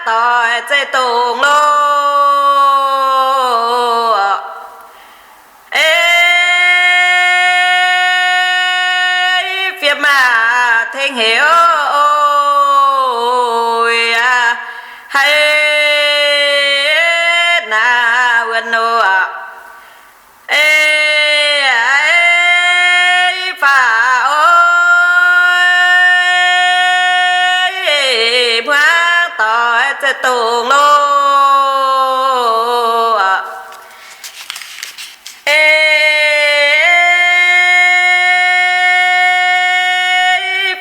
doix zeiv dongh loh. Ei, fiev maah tengx heuc, ov, ov, ov, ov, ov, haiz naaiv wuonh oc. Ei, ei, faaux, ov, ei, hmuangv doix zeiv dongh loh. Ei,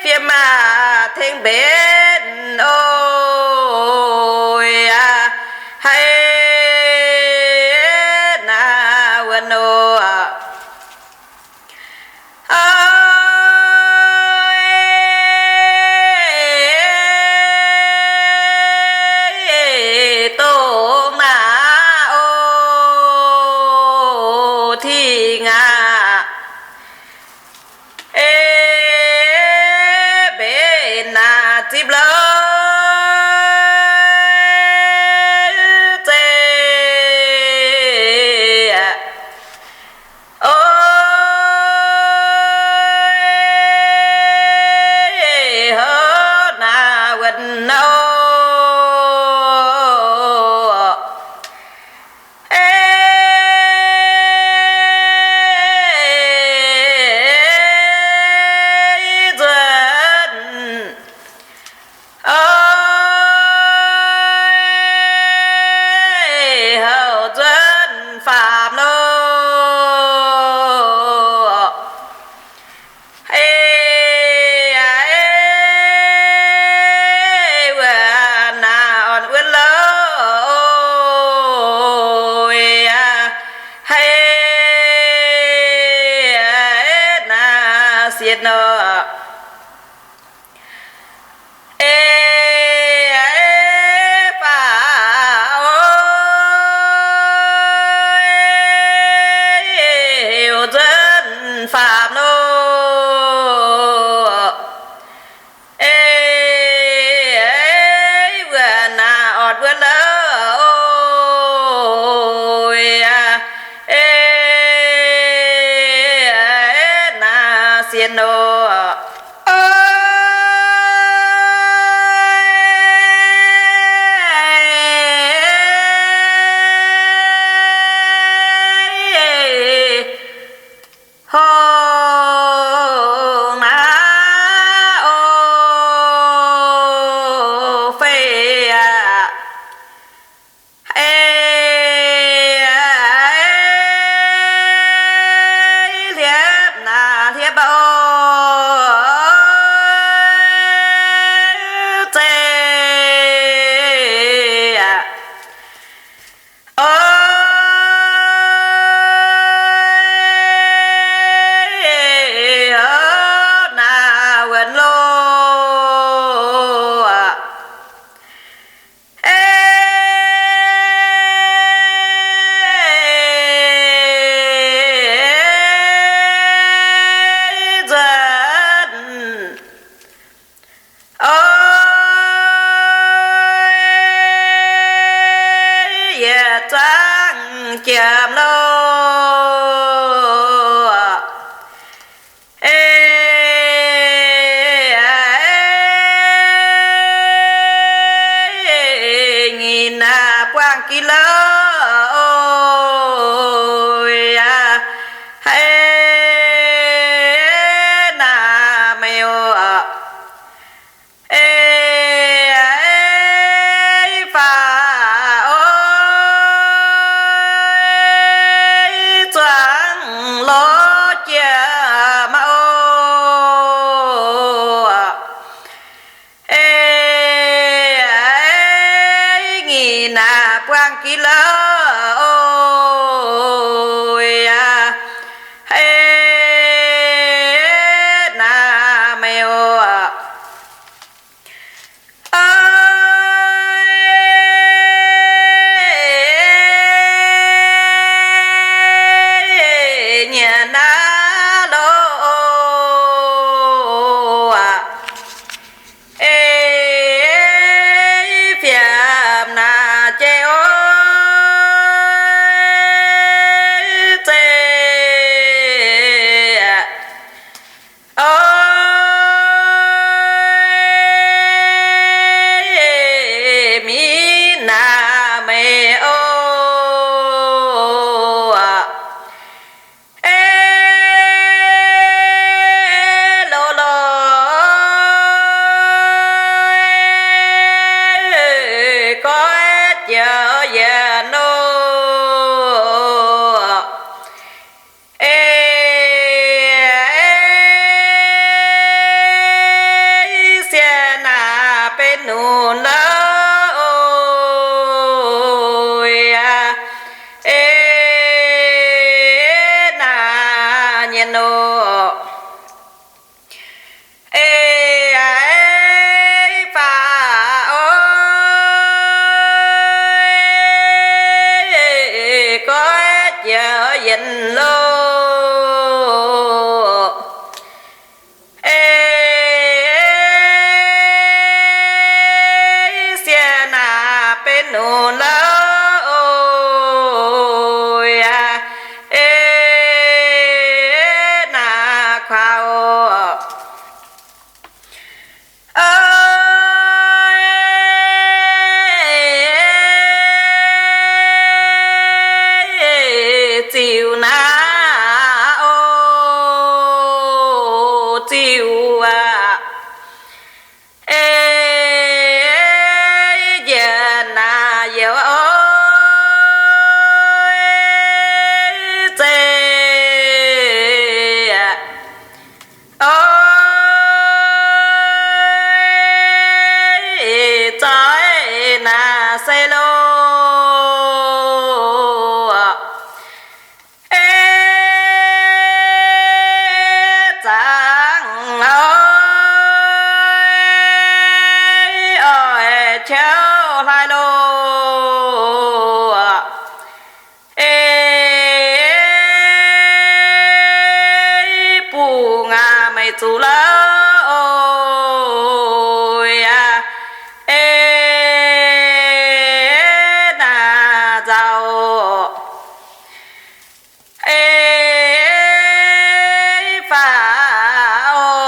fiev maah tengx mbenc, ov, ov, ov, haiz naaiv wuonh oc. Ov, dongh naaiv, ov, tingh aac. Ei, mbenc naaiv zipv louv zeiv. Ov, houv naaiv wuonh nor. Ei, nzuonx, ov, houv nzuonx faam loh. Ei, ei, wuov naaiv orn wuov louh, ov, haiz naaiv sienx nor. Ei, ei, faaux, ov, houv nzuonx faam loh. Ei, ei, wuov naaiv orn wuov louh, ov, ei, naaiv sienx nor. Hungh naaiv, ov, fei aac. Ei, hliepv naaiv hliepv, ov, zeiv aac. Ov, houv naaiv wuonh loh. Ei, nzuonx, ov, yietc zungv jiem loh. Ei, nyic naaiv buangh giv louh, ov, haiz naaiv meih oc. Ei, faaux, ov, zuangx lorz jiem ov. Ei, nyic naaiv buangh giv louh, ov, haiz naaiv meih oc. Ov, nyiec naaiv loh, ov, ei, fiev njiec loh. Ei, sieqv naaic benx nunc louh, ei, naaic kuaaux. Ei, ziux naaic oc, ziux aqv. Ei, njiec naaic youz oc, ei, zeiz aqv. Oix zoih naaic se loh. Ei, zaangc oix, oix ciouv hlaaix loh. Ei, bun ngaac meih zuqc louh oc. Ei, naaic nzauh. Ei, faaux oc,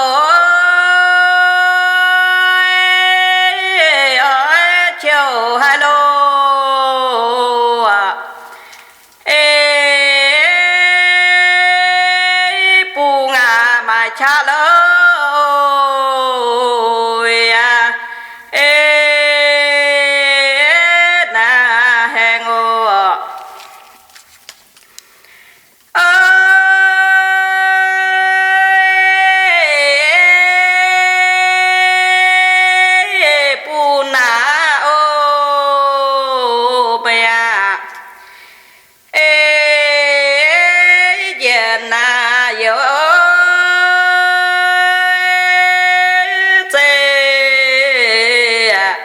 oix ciouv hlaaix loh. Ei, bun ngaac maaiz qaqv louh. Ei, naaic haengh oc. Ei, bun naaic oc, meih aqv. Ei, njiec naaic youz, ei, zeiz aqv.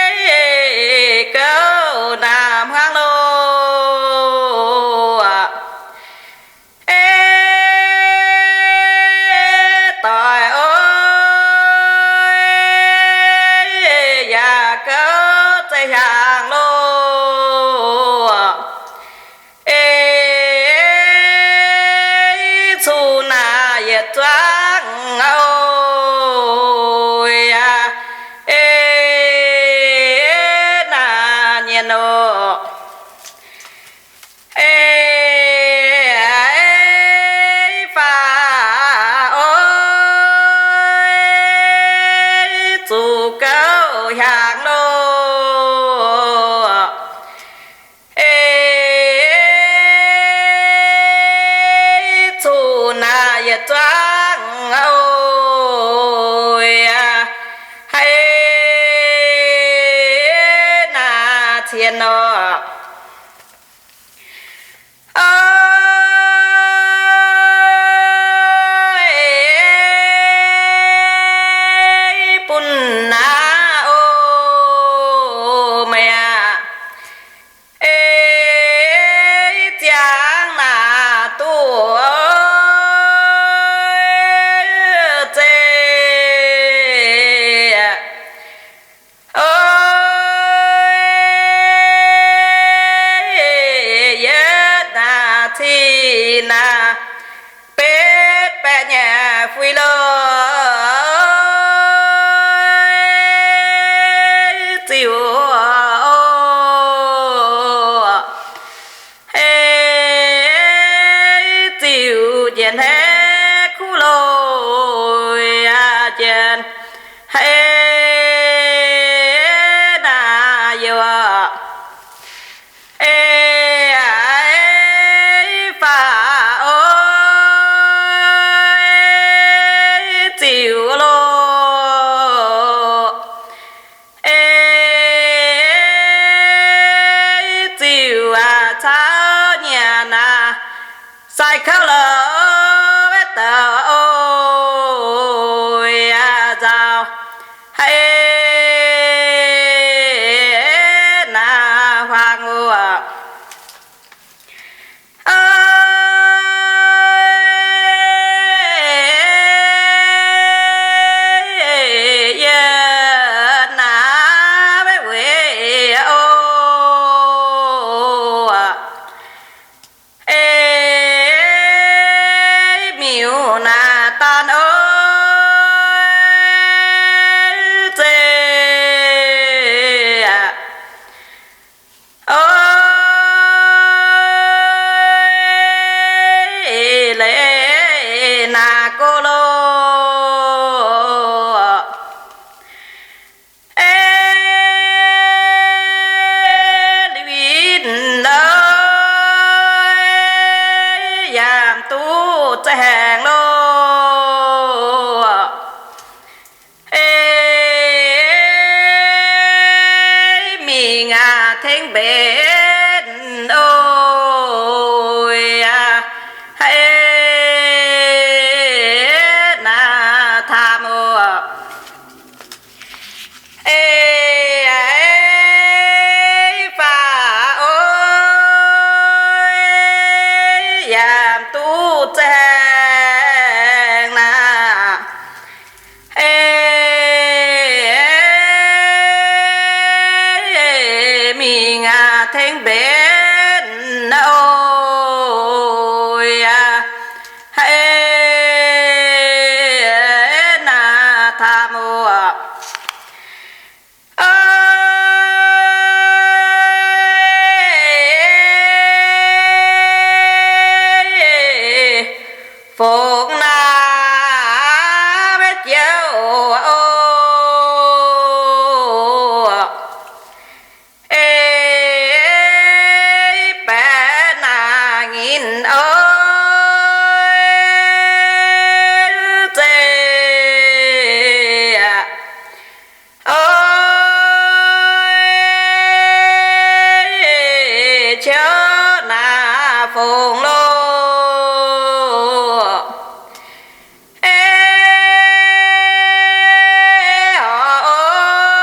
Oix gouv naaic hmuangv loh. Ei, doic oc, yaac gouv zeiz hiaangx loh. Ei, cuqv naaic yietc zuangx oc, ei, naaic nyienh oc. Ei, faaux oc, zuqc gouv hiaangx loh. Ei, cuqv naaic yietc zuangx oc, ei, naaic cien oc. Oix bun naaic oc, meih aqv. Ei, ziangx naaic duqv oix zeiz. Oix, yietv naaic cih naaic betv baeqv nyei fuix loh. Ziux oc. Ei, ziux njiec hneiv kuv loh, njiec hneiv naaic youh. Ei, faaux oc, ziux loh. Ei, ziux aqv, caux nyanc aqv, sai kouv loh, wetv douc oc, nzauh haic. tengx mbenc oc. Haiz naaiv taamh oc. Ei, ei, faaux oc, yaac duqv zaeng naaic. Ei, mingh aqv, tengx mbenc oc. Haiz naaiv taamh oc. Fongc naaiv maiv jauv oc. Ei, baeqc naaiv nyinh oc, zeiz oc, ciouv naaiv fongc loh. Ei, horc oc,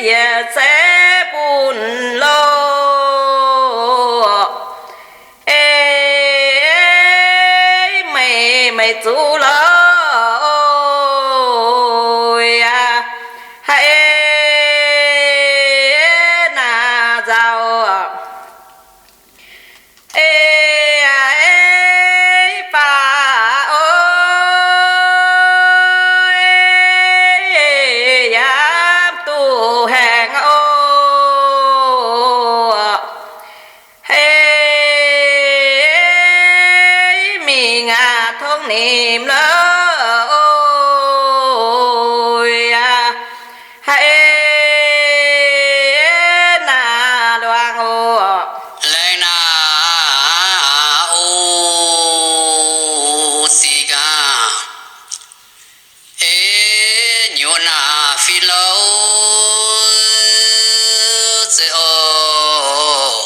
yietc zeiv bun loh. Ei, meih, meih zuqc loh oc. Haiz naaiv nzauh. Ei, ei, faaux oc, yaac duqv haengh oc. Ei, mingh aqv, tongv nimc loh oc. Haiz naaiv luangh oc. Laengz naaiv oc, sic gaax. Ei, nyuoqc naaiv fin-louh zeiv oc.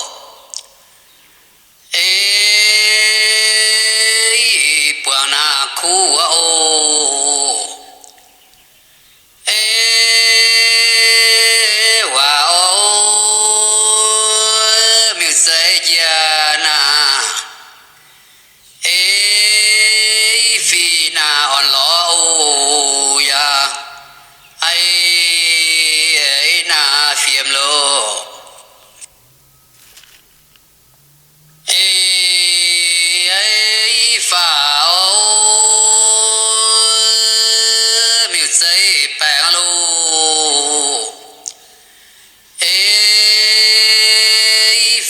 Ei, buangh naaiv kuv oc. Ei, waac oc, miuc-zeiv jiex naaiv. Ei, fih naaiv orn-lorqc oc yaac. Ei, naaiv fiem loh. Ei, faaux oc, miuc-zeiv baengh loh. Ei,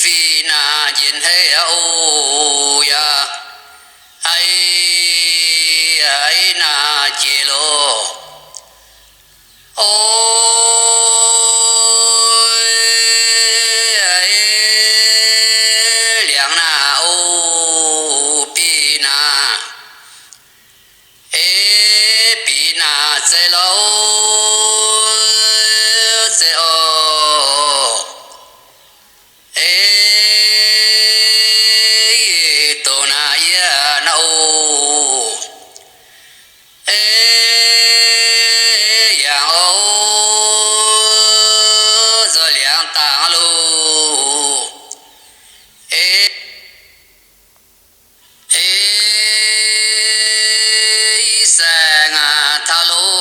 fih naaiv njien-heiv oc yaac. Ei, ei, naaiv jiex loh. O, liangx naaiv o, bieqc naaiv, e, bieqc naaiv zeiv loh, zeiv o. E, doqc naaiv yie naaiv oc. E, yangh oc, nzoih liangx dangx loh. E, e, saeng taux loh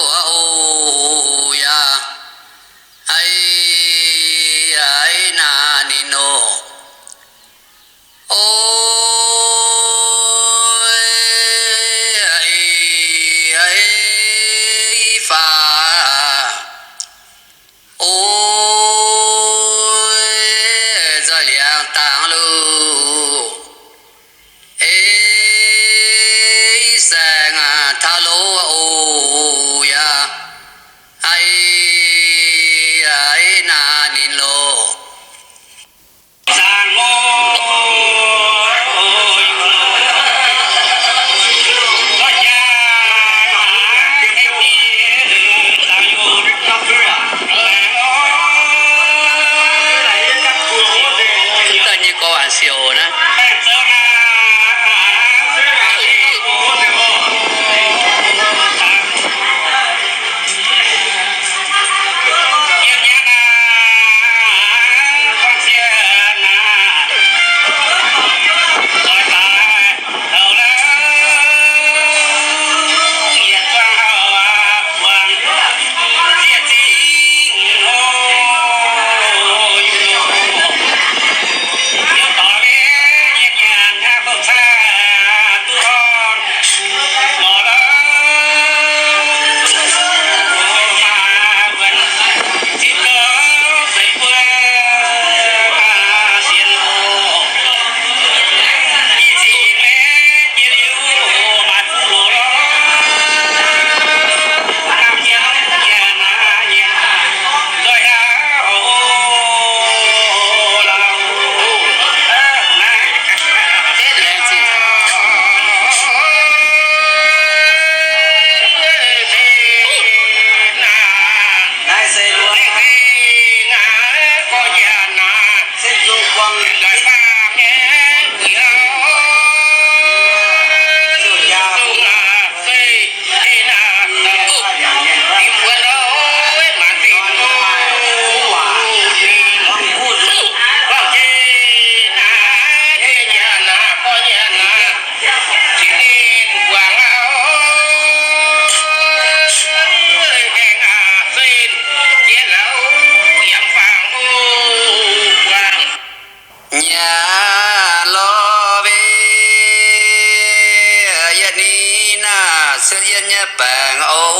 baengh oc.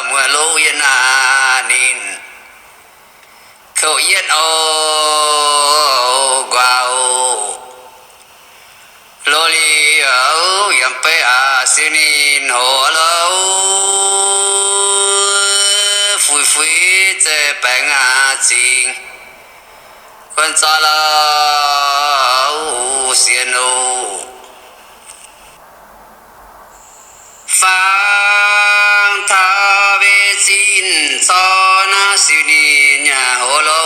Muoz-loz yie naaic ninh kouv yietv oc, nquaah oc. Lo liuz yaac beiv aqc siou ninh hoc lo, fuix-fuix zeiv baengh aqc zingx, guon zaux lo, sienx oc. Fangx taux mbuo zinh zorqv naaiv siou ninh nyanc hoc lo,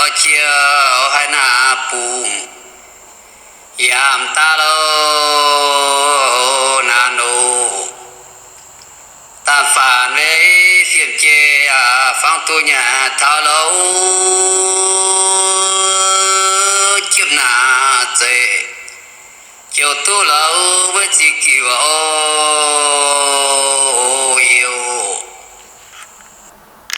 oix jiex haih naaic bungx yaac m'daaih lo, naaic oc. Da'faanh mbuo fiem jiex yaac fangx duqv nyanc taux lo, jipv naaic zeiv, jouh duqv lo mbuo ziex gu'nyuoz oc.